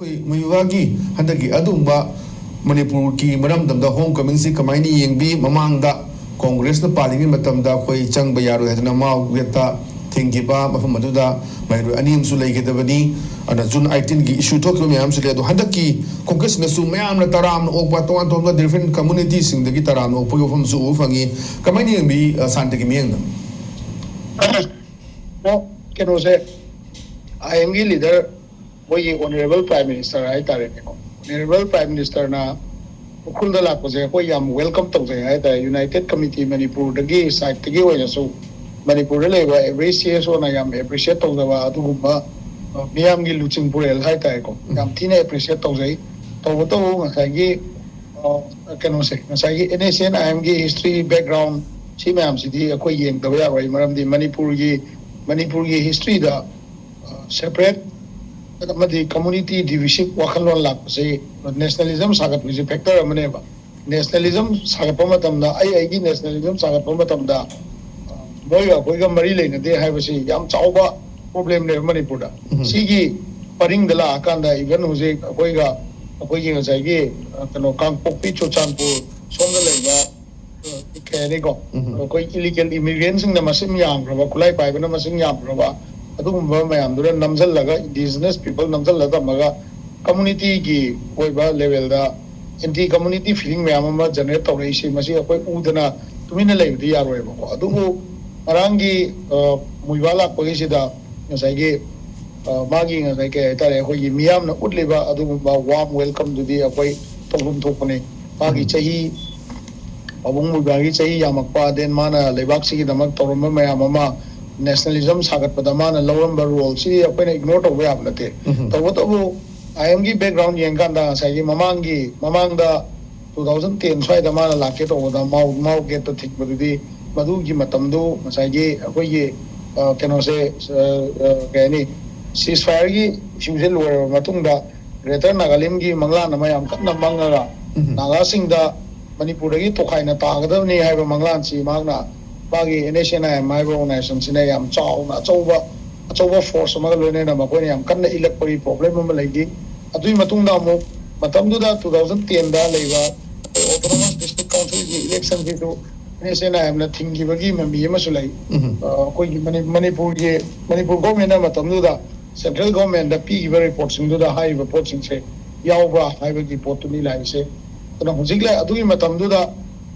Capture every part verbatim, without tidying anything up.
ꯑꯩꯈꯣꯏ ꯃꯨꯏꯋꯥꯒꯤ ꯍꯟꯗꯛꯀꯤ ꯑꯗꯨꯒꯨꯝꯕ ꯃꯅꯤꯄꯨꯔꯒꯤ ꯃꯔꯝꯗꯝꯗ ꯍꯣꯝ ꯀꯃꯤꯡꯁꯤ ꯀꯃꯥꯏꯅ ꯌꯦꯡꯕꯤ? ꯃꯃꯥꯡꯗ ꯀꯣꯡꯒ꯭ꯔꯦꯁꯅ ꯄꯥꯜꯂꯤꯉꯩ ꯃꯇꯝꯗ ꯑꯩꯈꯣꯏ ꯆꯪꯕ ꯌꯥꯔꯣꯏ ꯍꯥꯏꯗꯅ ꯃꯥꯎ ꯒꯦꯠꯇ ꯊꯤꯡꯈꯤꯕ, ꯃꯐꯝ ꯑꯗꯨꯗ ꯃꯍꯩꯔꯣꯏ ꯑꯅꯤ ꯑꯃꯁꯨ ꯂꯩꯈꯤꯗꯕꯅꯤ꯫ ꯑꯗꯨꯅ ꯖꯨꯟ ꯑꯩꯠꯇꯤꯟꯒꯤ ꯏꯁꯨ ꯊꯣꯛꯈꯤꯕ ꯃꯌꯥꯝꯁꯨ ꯂꯩ꯫ ꯑꯗꯣ ꯍꯟꯗꯛꯀꯤ ꯀꯣꯡꯒ꯭ꯔꯦꯁꯅꯁꯨ ꯃꯌꯥꯝꯅ ꯇꯔꯥꯝꯅ ꯑꯣꯛꯄ, ꯇꯣꯉꯥꯟ ꯇꯣꯉꯥꯟꯕ ꯗꯤꯐ꯭ꯔꯦꯟ ꯀꯝꯃꯨꯅꯤꯇꯤꯁꯤꯡꯗꯒꯤ ꯇꯔꯥꯝꯅ ꯑꯣꯛꯄꯒꯤ ꯋꯥꯐꯝꯁꯨ ꯎꯕ ꯐꯪꯉꯤ꯫ ꯀꯃꯥꯏꯅ ꯌꯦꯡꯕꯤ, ꯑ, ꯁꯥꯟꯇꯒꯤ ꯃꯤꯠꯌꯦꯡꯗ? ꯑꯣ, ꯀꯩꯅꯣꯁꯦ, ꯑꯥꯏ ꯑꯦꯝꯒꯤ ꯂꯤꯗꯔ, ꯃꯣꯏꯒꯤ ꯑꯣꯅꯔꯦꯕꯜ ꯄ꯭ꯔꯥꯏꯝ ꯃꯤꯅꯤꯁꯇꯔ ꯍꯥꯏꯇꯥꯔꯦꯅꯦꯀꯣ, ꯑꯣꯅꯔꯦꯕꯜ ꯄ꯭ꯔꯥꯏꯝ ꯃꯤꯅꯤꯁꯇꯔꯅ ꯎꯈ꯭ꯔꯨꯜꯗ ꯂꯥꯛꯄꯁꯦ ꯑꯩꯈꯣꯏ ꯌꯥꯝ ꯋꯦꯜꯀꯝ ꯇꯧꯖꯩ ꯍꯥꯏꯇꯥꯔꯦ꯫ ꯌꯨꯅꯥꯏꯇꯦꯠ ꯀꯃꯤꯇꯤ ꯃꯅꯤꯄꯨꯔꯗꯒꯤ ꯁꯥꯏꯠꯇꯒꯤ ꯑꯣꯏꯅꯁꯨ, ꯃꯅꯤꯄꯨꯔꯗ ꯂꯩꯕ ꯑꯦꯚ꯭ꯔꯤ ꯁꯤ ꯑꯦꯁ ꯑꯣꯅ ꯌꯥꯝ ꯑꯦꯄ꯭ꯔꯤꯁꯤꯌꯦꯠ ꯇꯧꯖꯕ ꯑꯗꯨꯒꯨꯝꯕ, ꯑ, ꯃꯤꯌꯥꯝꯒꯤ ꯂꯨꯆꯤꯡ ꯄꯨꯔꯦꯜ ꯍꯥꯏꯇꯥꯔꯦꯀꯣ, ꯌꯥꯝ ꯊꯤꯅ ꯑꯦꯄ꯭ꯔꯤꯁꯤꯌꯦꯠ ꯇꯧꯖꯩ꯫ ꯇꯧꯕꯇꯕꯨ ꯉꯁꯥꯏꯒꯤ, ꯑ, ꯀꯩꯅꯣꯁꯦ, ꯉꯁꯥꯏꯒꯤ ꯑꯦꯟ ꯑꯦꯁ ꯑꯦꯟ ꯑꯥꯏ ꯑꯦꯝꯒꯤ ꯍꯤꯁꯇ꯭ꯔꯤ ꯕꯦꯛꯒ꯭ꯔꯥꯎꯟ ꯁꯤ ꯃꯌꯥꯝꯁꯤꯗꯤ ꯑꯩꯈꯣꯏ ꯌꯦꯡꯗꯕ ꯌꯥꯔꯣꯏ꯫ ꯃꯔꯝꯗꯤ ꯃꯅꯤꯄꯨꯔꯒꯤ, ꯃꯅꯤꯄꯨꯔꯒꯤ ꯍꯤꯁꯇ꯭ꯔꯤꯗ ꯁꯦꯄꯔꯦꯠ ꯑꯃꯗꯤ ꯀꯝꯃꯨꯅꯤꯇꯤ ꯗꯤꯚꯤꯖꯟ ꯋꯥꯈꯜꯂꯣꯟ ꯂꯥꯛꯄꯁꯤ, ꯅꯦꯁꯅꯦꯂꯤꯖꯝ ꯁꯥꯒꯠꯄꯁꯤ ꯐꯦꯛꯇꯔ ꯑꯃꯅꯦꯕ꯫ ꯅꯦꯁꯅꯦꯂꯤꯖꯝ ꯁꯥꯒꯠꯄ ꯃꯇꯝꯗ, ꯑꯩ ꯑꯩꯒꯤ ꯅꯦꯁꯅꯦꯂꯤꯖꯝ ꯁꯥꯒꯠꯄ ꯃꯇꯝꯗ, ꯑ, ꯃꯣꯏꯒ ꯑꯩꯈꯣꯏꯒ ꯃꯔꯤ ꯂꯩꯅꯗꯦ ꯍꯥꯏꯕꯁꯤ ꯌꯥꯝ ꯆꯥꯎꯕ ꯄ꯭ꯔꯣꯕ꯭ꯂꯦꯝꯅꯦꯕ ꯃꯅꯤꯄꯨꯔꯗ꯫ ꯁꯤꯒꯤ ꯄꯔꯤꯡꯗ ꯂꯥꯛꯑꯀꯥꯟꯗ, ꯏꯚꯟ ꯍꯧꯖꯤꯛ ꯑꯩꯈꯣꯏꯒ, ꯑꯩꯈꯣꯏꯒꯤ ꯉꯁꯥꯏꯒꯤ, ꯑ, ꯀꯩꯅꯣ, ꯀꯥꯡꯄꯣꯛꯄꯤ, ꯆꯨꯔꯆꯥꯟꯄꯨꯔ ꯁꯣꯝꯗ ꯂꯩꯕ, ꯑ, ꯀꯩ ꯍꯥꯏꯅꯤꯀꯣ, ꯑꯩꯈꯣꯏ ꯏꯂꯤꯒꯦꯜ ꯏꯃꯤꯒ꯭ꯔꯦꯟꯁꯤꯡꯅ ꯃꯁꯤꯡ ꯌꯥꯝꯈ꯭ꯔꯕ, ꯈꯨꯠꯂꯥꯏ ꯄꯥꯏꯕꯅ ꯃꯁꯤꯡ ꯌꯥꯝꯈ꯭ꯔꯕ, ꯑꯗꯨꯒꯨꯝꯕ ꯃꯌꯥꯝꯗꯨꯅ ꯅꯝꯁꯤꯜꯂꯒ, ꯏꯟꯗꯤꯖꯤꯅꯁ ꯄꯤꯄꯜ ꯅꯝꯁꯤꯜꯂꯒ ꯊꯝꯃꯒ, ꯀꯝꯃꯨꯅꯤꯇꯤꯒꯤ ꯑꯣꯏꯕ ꯂꯦꯚꯦꯜꯗ ꯑꯦꯟꯇꯤ ꯀꯝꯃꯨꯅꯤꯇꯤ ꯐꯤꯂꯤꯡ ꯃꯌꯥꯝ ꯑꯃ ꯖꯦꯅꯔꯦꯠ ꯇꯧꯔꯛꯏꯁꯤ, ꯃꯁꯤ ꯑꯩꯈꯣꯏ ꯎꯗꯅ ꯇꯨꯃꯤꯟꯅ ꯂꯩꯕꯗꯤ ꯌꯥꯔꯣꯏꯕꯀꯣ꯫ ꯑꯗꯨꯕꯨ ꯉꯔꯥꯡꯒꯤ, ꯑ, ꯃꯨꯏꯕꯥ ꯂꯥꯛꯄꯒꯤꯁꯤꯗ ꯉꯁꯥꯏꯒꯤ, ꯑ, ꯃꯥꯒꯤ ꯉꯁꯥꯏ ꯀꯩ ꯍꯥꯏꯇꯥꯔꯦ, ꯑꯩꯈꯣꯏꯒꯤ ꯃꯤꯌꯥꯝꯅ ꯎꯠꯂꯤꯕ ꯑꯗꯨꯒꯨꯝꯕ ꯋꯥꯔꯝ ꯋꯦꯜꯀꯝꯗꯨꯗꯤ ꯑꯩꯈꯣꯏ ꯇꯧꯐꯝ ꯊꯣꯛꯄꯅꯤ꯫ ꯃꯥꯒꯤ ꯆꯍꯤ, ꯄꯥꯕꯨꯡ ꯃꯨꯏꯕꯥꯒꯤ ꯆꯍꯤ ꯌꯥꯝꯃꯛꯄ, ꯗꯦꯟ ꯃꯥꯅ ꯂꯩꯕꯥꯛꯁꯤꯒꯤꯗꯃꯛ ꯇꯧꯔꯝꯕ ꯃꯌꯥꯝ ꯑꯃ, ꯅꯦꯁꯅꯦꯂꯤꯖꯝ ꯁꯥꯒꯠꯄꯗ ꯃꯥꯅ ꯂꯧꯔꯝꯕ ꯔꯣꯜꯁꯤ ꯑꯩꯈꯣꯏꯅ ꯏꯒꯅꯣꯔ ꯇꯧꯕ ꯌꯥꯕ ꯅꯠꯇꯦ꯫ ꯇꯧꯕꯇꯕꯨ ꯑꯥꯏ ꯑꯦꯝꯒꯤ ꯕꯦꯛꯒ꯭ꯔꯥꯎꯟ ꯌꯦꯡꯀꯥꯟꯗ, ꯉꯁꯥꯏꯒꯤ ꯃꯃꯥꯡꯒꯤ, ꯃꯃꯥꯡꯗ ꯇꯨ ꯊꯥꯎꯖꯟ ꯇꯦꯟ ꯁ꯭ꯋꯥꯏꯗ ꯃꯥꯅ ꯂꯥꯛꯀꯦ ꯇꯧꯕꯗ ꯃꯥꯎ, ꯃꯥꯎ ꯒꯦꯠꯇ ꯊꯤꯡꯕꯗꯨꯗꯤ, ꯃꯗꯨꯒꯤ ꯃꯇꯝꯗꯨ ꯉꯁꯥꯏꯒꯤ ꯑꯩꯈꯣꯏꯒꯤ, ꯑ, ꯀꯩꯅꯣꯁꯦ, ꯑ, ꯑ, ꯀꯩ ꯍꯥꯏꯅꯤ, ꯁꯤꯁ ꯐꯥꯌꯔꯒꯤ ꯏꯁꯨꯁꯦ ꯂꯣꯏꯔꯕ ꯃꯇꯨꯡꯗ, ꯒ꯭ꯔꯦꯇꯔ ꯅꯥꯒꯥꯂꯦꯟꯒꯤ ꯃꯪꯂꯥꯟ ꯑꯃ ꯌꯥꯝ ꯀꯟꯅ ꯃꯪꯉꯒ, ꯅꯥꯒꯥꯁꯤꯡꯗ ꯃꯅꯤꯄꯨꯔꯗꯒꯤ ꯇꯣꯈꯥꯏꯅ ꯇꯥꯒꯗꯕꯅꯤ ꯍꯥꯏꯕ ꯃꯪꯂꯥꯟꯁꯤ ꯃꯍꯥꯛꯅ, ꯃꯥꯒꯤ N S N I M ꯍꯥꯏꯕ ꯑꯣꯔꯒꯅꯥꯏꯖꯦꯁꯟꯁꯤꯅ ꯌꯥꯝ ꯆꯥꯎꯅ, ꯑꯆꯧꯕ, ꯑꯆꯧꯕ ꯐꯣꯔꯁ ꯑꯃꯒ ꯂꯣꯏꯅꯅ ꯃꯈꯣꯏꯅ ꯌꯥꯝ ꯀꯟꯅ ꯏꯜꯂꯛꯄꯒꯤ ꯄ꯭ꯔꯣꯕ꯭ꯂꯦꯝ ꯑꯃ ꯂꯩꯈꯤ꯫ ꯑꯗꯨꯒꯤ ꯃꯇꯨꯡꯗ ꯑꯃꯨꯛ ꯃꯇꯝꯗꯨꯗ two thousand ten ꯗ ꯂꯩꯕ ꯑꯩꯈꯣꯏ autonomous district council ꯒꯤ election ꯁꯤꯁꯨ N S N I M ꯅ ꯊꯤꯡꯈꯤꯕꯒꯤ ꯃꯃꯤ ꯑꯃꯁꯨ ꯂꯩ꯫ ꯎꯝ꯫ ꯑ, ꯑꯩꯈꯣꯏꯒꯤ ꯃꯅꯤ- ꯃꯅꯤꯄꯨꯔꯒꯤ ꯃꯅꯤꯄꯨꯔ government ꯅ ꯃꯇꯝꯗꯨꯗ central government ꯇ ꯄꯤꯈꯤꯕ report ꯁꯤꯡꯗꯨꯗ ꯍꯥꯏꯔꯤꯕ ꯄꯣꯠꯁꯤꯡꯁꯦ ꯌꯥꯎꯕ꯭ꯔꯥ ꯍꯥꯏꯕꯒꯤ ꯄꯣꯠꯇꯨꯅꯤ ꯂꯥꯛꯏꯁꯦ꯫ ꯑꯗꯨꯅ ꯍꯧꯖꯤꯛ ꯂꯩ ꯑꯗꯨꯒꯤ ꯃꯇꯝꯗꯨꯗ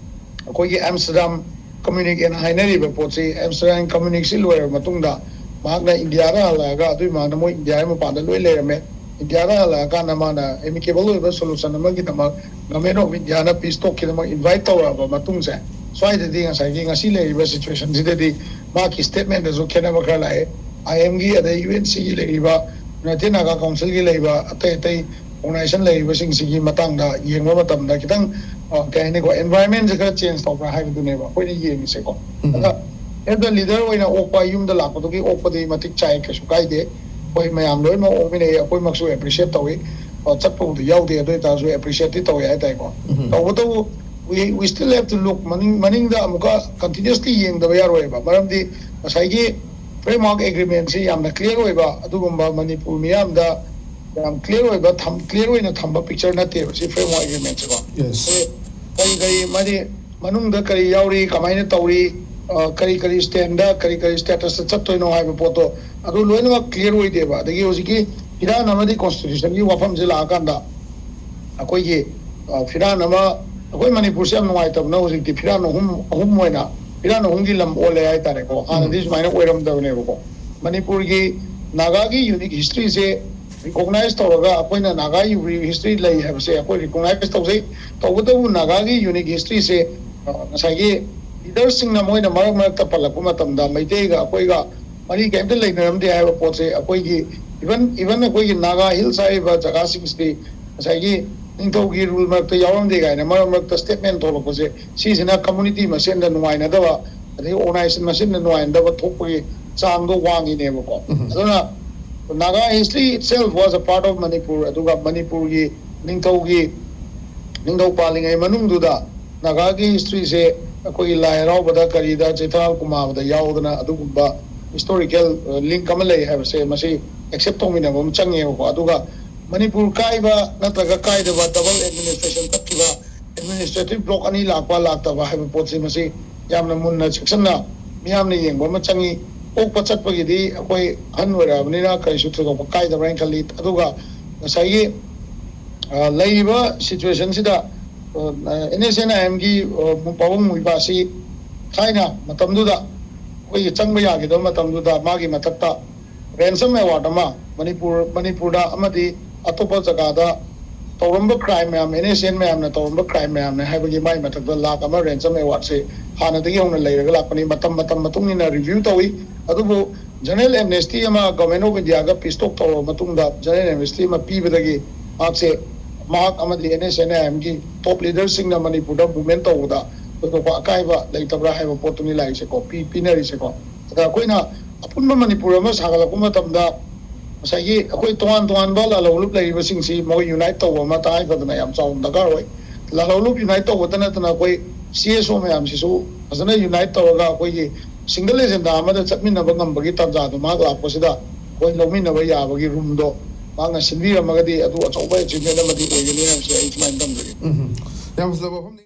ꯑꯩꯈꯣꯏꯒꯤ Amsterdam communique ꯍꯥꯏꯅꯔꯤꯕ ꯄꯣꯠꯁꯤ, Amsterdam communique ꯁꯤ ꯂꯣꯏꯔꯕ ꯃꯇꯨꯡꯗ ꯃꯍꯥꯛꯅ ꯏꯟꯗꯤꯌꯥꯗ ꯍꯜꯂꯛꯑꯒ, ꯑꯗꯨꯒꯤ ꯃꯃꯥꯡꯗ ꯃꯣꯏ ꯏꯟꯗꯤꯌꯥꯒꯤ ꯃꯄꯥꯟꯗ ꯂꯣꯏ ꯂꯩꯔꯝꯃꯦ꯫ ꯏꯟꯗꯤꯌꯥꯗ ꯍꯜꯂꯛꯑꯀꯥꯟꯗ ꯃꯥꯅ amicable ꯑꯣꯏꯕ solution ꯑꯃꯒꯤꯗꯃꯛ Government of India ꯅ peace talk ꯀꯤꯗꯃꯛ invite ꯇꯧꯔꯛꯑꯕ ꯃꯇꯨꯡꯁꯦ, ꯁ꯭ꯋꯥꯏꯗꯗꯤ ꯉꯁꯥꯏꯒꯤ ꯉꯁꯤ ꯂꯩꯔꯤꯕ situation ꯁꯤꯗꯗꯤ ꯃꯥꯒꯤ statement ꯗꯁꯨ ꯈꯦꯠꯅꯕ ꯈꯔ ꯂꯥꯛꯑꯦ꯫ I M ꯒꯤ, ꯑꯗꯩ U N C ꯒꯤ ꯂꯩꯔꯤꯕ, United Naga Council ꯒꯤ ꯂꯩꯔꯤꯕ ꯑꯇꯩ ꯑꯇꯩ organization ꯂꯩꯔꯤꯕꯁꯤꯡꯁꯤꯒꯤ ꯃꯇꯥꯡꯗ ꯌꯦꯡꯕ ꯃꯇꯝꯗ ꯈꯤꯇꯪ, ꯑ, ꯀꯩ ꯍꯥꯏꯅꯤꯀꯣ, environment ꯁꯦ ꯈꯔ change ꯇꯧꯕ꯭ꯔꯥ ꯍꯥꯏꯕꯗꯨꯅꯦꯕ ꯑꯩꯈꯣꯏꯅ ꯌꯦꯡꯉꯤꯁꯦꯀꯣ꯫ ꯎꯝ꯫ ꯑꯗ as a leader ꯑꯣꯏꯅ ꯑꯣꯛꯄ, ꯌꯨꯝꯗ ꯂꯥꯛꯄꯗꯨꯒꯤ ꯑꯣꯛꯄꯗꯤ ꯃꯇꯤꯛ ꯆꯥꯏ, ꯀꯩꯁꯨ ꯀꯥꯏꯗꯦ꯫ ꯑꯩꯈꯣꯏ ꯃꯌꯥꯝ ꯂꯣꯏꯅꯃꯛ ꯑꯣꯛꯃꯤꯟꯅꯩ, ꯑꯩꯈꯣꯏꯃꯛꯁꯨ appreciate ꯇꯧꯏ꯫ ꯑ, ꯆꯠꯄꯕꯨꯗꯤ ꯌꯥꯎꯗꯦ, ꯑꯗꯨ ꯑꯣꯏꯇꯥꯔꯁꯨ appreciate ꯇꯤ ꯇꯧꯋꯦ ꯍꯥꯏꯇꯥꯔꯦꯀꯣ꯫ ꯎꯝ꯫ ꯇꯧꯕꯇꯕꯨ we, we still have to look, ꯃꯅꯤꯡ, ꯃꯅꯤꯡꯗ ꯑꯃꯨꯛꯀ continuously ꯌꯦꯡꯗꯕ ꯌꯥꯔꯣꯏꯕ꯫ ꯃꯔꯝꯗꯤ ꯉꯁꯥꯏꯒꯤ framework agreement ꯁꯤ ꯌꯥꯝꯅ clear ꯑꯣꯏꯕ, ꯑꯗꯨꯒꯨꯝꯕ ꯃꯅꯤꯄꯨꯔ ꯃꯤꯌꯥꯝꯗ ꯌꯥꯝ clear ꯑꯣꯏꯕ ꯊꯝ-, clear ꯑꯣꯏꯅ ꯊꯝꯕ picture ꯅꯠꯇꯦꯕ ꯁꯤ framework agreement ꯁꯤꯀꯣ꯫ Yes. ꯑꯩꯈꯣꯏ ꯀꯔꯤ ꯀꯔꯤ ꯃꯥꯗꯤ ꯃꯅꯨꯡꯗ ꯀꯔꯤ ꯌꯥꯎꯔꯤ, ꯀꯃꯥꯏꯅ ꯇꯧꯔꯤ, ꯑ, ꯀꯔꯤ ꯀꯔꯤ stand ꯗ, ꯀꯔꯤ ꯀꯔꯤ status ꯇ ꯆꯠꯇꯣꯏꯅꯣ ꯍꯥꯏꯕ ꯄꯣꯠꯇꯣ ꯑꯗꯨ ꯂꯣꯏꯅꯃꯛ clear ꯑꯣꯏꯗꯦꯕ꯫ ꯑꯗꯒꯤ ꯍꯧꯖꯤꯛꯀꯤ ꯐꯤꯔꯥꯟ ꯑꯃꯗꯤ constitution ꯒꯤ ꯋꯥꯐꯝꯁꯦ ꯂꯥꯛꯑꯀꯥꯟꯗ ꯑꯩꯈꯣꯏꯒꯤ, ꯑ, ꯐꯤꯔꯥꯟ ꯑꯃ, ꯑꯩꯈꯣꯏ ꯃꯅꯤꯄꯨꯔꯁꯦ ꯌꯥꯝ ꯅꯨꯡꯉꯥꯏꯇꯕꯅ ꯍꯧꯖꯤꯛꯇꯤ ꯐꯤꯔꯥꯟ ꯑꯍꯨꯝ, ꯑꯍꯨꯝ ꯑꯣꯏꯅ, ꯐꯤꯔꯥꯟ ꯑꯍꯨꯝꯒꯤ ꯂꯝ ꯑꯣꯜꯂꯦ ꯍꯥꯏꯇꯥꯔꯦꯀꯣ꯫ ꯍꯥꯟꯅꯗꯤ ꯎꯝ꯫ ꯁꯨꯃꯥꯏꯅ ꯑꯣꯏꯔꯝꯗꯕꯅꯦꯕꯀꯣ꯫ ꯃꯅꯤꯄꯨꯔꯒꯤ ꯅꯥꯒꯥꯒꯤ unique history ꯁꯦ recognize ꯇꯧꯔꯒ ꯑꯩꯈꯣꯏꯅ ꯅꯥꯒꯥ unique history ꯂꯩ ꯍꯥꯏꯕꯁꯦ ꯑꯩꯈꯣꯏ recognize ꯇꯧꯖꯩ꯫ ꯇꯧꯕꯇꯕꯨ ꯅꯥꯒꯥꯒꯤ unique history ꯁꯦ, ꯑ, ꯉꯁꯥꯏꯒꯤ leader ꯁꯤꯡꯅ ꯃꯣꯏꯅ ꯃꯔꯛ ꯃꯔꯛꯇ ꯄꯜꯂꯛꯄ ꯃꯇꯝꯗ ꯃꯩꯇꯩꯒ ꯑꯩꯈꯣꯏꯒ ꯃꯔꯤ ꯀꯔꯤꯝꯇ ꯂꯩꯅꯔꯝꯗꯦ ꯍꯥꯏꯕ ꯄꯣꯠꯁꯦ ꯑꯩꯈꯣꯏꯒꯤ even, even ꯑꯩꯈꯣꯏꯒꯤ Naga Hills ꯍꯥꯏꯔꯤꯕ ꯖꯒꯥꯁꯤꯡꯁꯤꯗꯤ ꯉꯁꯥꯏꯒꯤ ꯅꯤꯡꯊꯧꯒꯤ rule ꯃꯔꯛꯇ ꯌꯥꯎꯔꯝꯗꯦ ꯀꯥꯏꯅ ꯃꯔꯛ ꯃꯔꯛꯇ statement ꯊꯣꯛꯂꯛꯄꯁꯦ, ꯁꯤꯁꯤꯅ community ꯃꯁꯦꯟꯗ ꯅꯨꯡꯉꯥꯏꯅꯗꯕ, ꯑꯗꯒꯤ organization ꯃꯁꯦꯟꯗ ꯅꯨꯡꯉꯥꯏꯅꯗꯕ ꯊꯣꯛꯄꯒꯤ ꯆꯥꯡꯗꯣ ꯋꯥꯡꯉꯤꯅꯦꯕꯀꯣ꯫ ꯎꯝ꯫ ꯑꯗꯨꯅ Naga history itself was a part of Manipur, ꯑꯗꯨꯒ ꯃꯅꯤꯄꯨꯔꯒꯤ ꯅꯤꯡꯊꯧꯒꯤ, ꯅꯤꯡꯊꯧ ꯄꯥꯜꯂꯤꯉꯩ ꯃꯅꯨꯡꯗꯨꯗ ꯅꯥꯒꯥꯒꯤ history ꯁꯦ ꯑꯩꯈꯣꯏꯒꯤ ꯂꯥꯏ ꯍꯔꯥꯎꯕꯗ, ꯀꯔꯤꯗ, ꯆꯩꯊꯥꯔꯣꯜ ꯀꯨꯝꯃꯥꯕꯗ ꯌꯥꯎꯗꯅ ꯑꯗꯨꯒꯨꯝꯕ historical, ꯑ, link ꯑꯃ ꯂꯩ ꯍꯥꯏꯕꯁꯦ ꯃꯁꯤ accept ꯇꯧꯃꯤꯟꯅꯕ ꯑꯃ ꯆꯪꯉꯦꯕꯀꯣ꯫ ꯑꯗꯨꯒ ꯃꯅꯤꯄꯨꯔ ꯀꯥꯏꯕ ꯅꯠꯇ꯭ꯔꯒ ꯀꯥꯏꯗꯕ, ꯗꯕꯜ ꯑꯦꯗꯃꯤꯅꯤꯁꯇ꯭ꯔꯦꯁꯟ ꯆꯠꯈꯤꯕ, ꯑꯦꯗꯃꯤꯅꯤꯁꯇ꯭ꯔꯦꯇꯤꯚ ꯕ꯭ꯂꯣꯛ ꯑꯅꯤ ꯂꯥꯛꯄ ꯂꯥꯛꯇꯕ ꯍꯥꯏꯕ ꯄꯣꯠꯁꯤ, ꯃꯁꯤ ꯌꯥꯝꯅ ꯃꯨꯟꯅ ꯆꯦꯛꯁꯤꯟꯅ ꯃꯤꯌꯥꯝꯅ ꯌꯦꯡꯕ ꯑꯃ ꯆꯪꯉꯤ꯫ ꯄꯣꯛꯄ ꯆꯠꯄꯒꯤꯗꯤ ꯑꯩꯈꯣꯏ ꯑꯍꯟ ꯑꯣꯏꯔꯛꯑꯕꯅꯤꯅ ꯀꯔꯤꯁꯨ ꯊꯣꯏꯗꯣꯛꯄ ꯀꯥꯏꯗꯕ꯭ꯔꯥ ꯍꯥꯏꯅ ꯈꯜꯂꯤ꯫ ꯑꯗꯨꯒ ꯉꯁꯥꯏꯒꯤ, ꯑ, ꯂꯩꯔꯤꯕ ꯁꯤꯆꯨꯋꯦꯁꯟꯁꯤꯗ, ꯑ, ꯑꯦꯟ ꯑꯦꯁ ꯑꯦꯟ ꯑꯥꯏ ꯑꯦꯝꯒꯤ, ꯑ, ꯄꯥꯕꯨꯡ ꯃꯣꯏꯕꯥꯁꯤ ꯊꯥꯏꯅ ꯃꯇꯝꯗꯨꯗ ꯑꯩꯈꯣꯏꯒꯤ ꯆꯪꯕ ꯌꯥꯈꯤꯗꯕ ꯃꯇꯝꯗꯨꯗ ꯃꯥꯒꯤ ꯃꯊꯛꯇ ꯔꯦꯟꯁꯝ ꯑꯦꯋꯥꯔꯗ ꯑꯃ ꯃꯅꯤꯄꯨꯔ, ꯃꯅꯤꯄꯨꯔꯗ ꯑꯃꯗꯤ ꯑꯇꯣꯞꯄ ꯖꯒꯥꯗ ꯇꯧꯔꯝꯕ ꯀ꯭ꯔꯥꯏꯝ ꯃꯌꯥꯝ, ꯑꯦꯟ ꯑꯦꯁ ꯑꯦꯟ ꯃꯌꯥꯝꯅ ꯇꯧꯔꯝꯕ ꯀ꯭ꯔꯥꯏꯝ ꯃꯌꯥꯝꯅꯦ ꯍꯥꯏꯕꯒꯤ ꯃꯥꯏ ꯃꯊꯛꯇ ꯂꯥꯛ ꯑꯃ ꯔꯦꯟꯁꯝ ꯑꯦꯋꯥꯔꯗꯁꯦ ꯍꯥꯟꯅꯗꯒꯤ ꯍꯧꯅ ꯂꯩꯔꯒ ꯂꯥꯛꯄꯅꯤ꯫ ꯃꯇꯝ, ꯃꯇꯝ ꯃꯇꯨꯡ ꯏꯟꯅ ꯔꯤꯚ꯭ꯌꯨ ꯇꯧꯏ꯫ ꯑꯗꯨꯕꯨ ꯖꯦꯅꯔꯦꯜ ꯑꯦꯝꯅꯦꯁꯇꯤ ꯑꯃ ꯒꯚꯔꯟꯃꯦꯟ ꯑꯣꯐ ꯏꯟꯗꯤꯌꯥꯒ ꯄꯤꯁ ꯇꯣꯛ ꯇꯧꯔꯕ ꯃꯇꯨꯡꯗ, ꯖꯦꯅꯔꯦꯜ ꯑꯦꯝꯅꯦꯁꯇꯤ ꯑꯃ ꯄꯤꯕꯗꯒꯤ ꯃꯍꯥꯛꯁꯦ, ꯃꯍꯥꯛ ꯑꯃꯗꯤ ꯑꯦꯟ ꯑꯦꯁ ꯑꯦꯟ ꯑꯥꯏ ꯑꯦꯝꯒꯤ ꯇꯣꯞ ꯂꯤꯗꯔꯁꯤꯡꯅ ꯃꯅꯤꯄꯨꯔꯗ ꯃꯨꯚꯃꯦꯟ ꯇꯧꯕꯗ ꯊꯣꯏꯗꯣꯛꯄ ꯑꯀꯥꯏꯕ ꯂꯩꯇꯕ꯭ꯔꯥ ꯍꯥꯏꯕ ꯄꯣꯠꯇꯨꯅꯤ ꯂꯥꯛꯏꯁꯦꯀꯣ, ꯄꯤ-, ꯄꯤꯅꯔꯤꯁꯦꯀꯣ꯫ ꯑꯗ ꯑꯩꯈꯣꯏꯅ ꯑꯄꯨꯟꯕ ꯃꯅꯤꯄꯨꯔ ꯑꯃ ꯁꯥꯒꯠꯂꯛꯄ ꯃꯇꯝꯗ, ꯉꯁꯥꯏꯒꯤ ꯑꯩꯈꯣꯏ ꯇꯣꯉꯥꯟ ꯇꯣꯉꯥꯟꯕ ꯂꯥꯂꯧꯂꯨꯞ ꯂꯩꯔꯤꯕꯁꯤꯡꯁꯤ ꯃꯈꯣꯏ ꯌꯨꯅꯥꯏꯠ ꯇꯧꯕ ꯑꯃ ꯇꯉꯥꯏ ꯐꯗꯅ ꯌꯥꯝ ꯆꯥꯎꯅ ꯗꯔꯀꯥꯔ ꯑꯣꯏ꯫ ꯂꯥꯂꯧꯂꯨꯞ ꯌꯨꯅꯥꯏꯠ ꯇꯧꯕꯇ ꯅꯠꯇꯅ ꯑꯩꯈꯣꯏ ꯁꯤ ꯑꯦꯁ ꯑꯣ ꯃꯌꯥꯝꯁꯤꯁꯨ ꯐꯖꯅ ꯌꯨꯅꯥꯏꯠ ꯇꯧꯔꯒ ꯑꯩꯈꯣꯏꯒꯤ ꯁꯤꯡꯒꯜ ꯑꯦꯖꯦꯟꯗꯥ ꯑꯃꯗ ꯆꯠꯃꯤꯟꯅꯕ ꯉꯝꯕꯒꯤ ꯇꯥꯟꯖꯥꯗꯣ ꯃꯍꯥꯛ ꯂꯥꯛꯄꯁꯤꯗ ꯑꯩꯈꯣꯏ ꯂꯧꯃꯤꯟꯅꯕ ꯌꯥꯕꯒꯤ ꯔꯨꯝꯗꯣ ꯃꯍꯥꯛꯅ ꯁꯤꯟꯕꯤꯔꯝꯃꯒꯗꯤ ꯑꯗꯨ ꯑꯆꯧꯕ ꯑꯦꯆꯤꯚꯃꯦꯟ ꯑꯃꯗꯤ ꯑꯣꯏꯒꯅꯤ ꯍꯥꯏꯕꯁꯦ ꯑꯩ ꯁꯨꯃꯥꯏꯅ ꯊꯝꯖꯒꯦ꯫ ꯎꯝ, ꯌꯥꯝ ꯐꯖꯕ ꯋꯥꯐꯝꯅꯤ꯫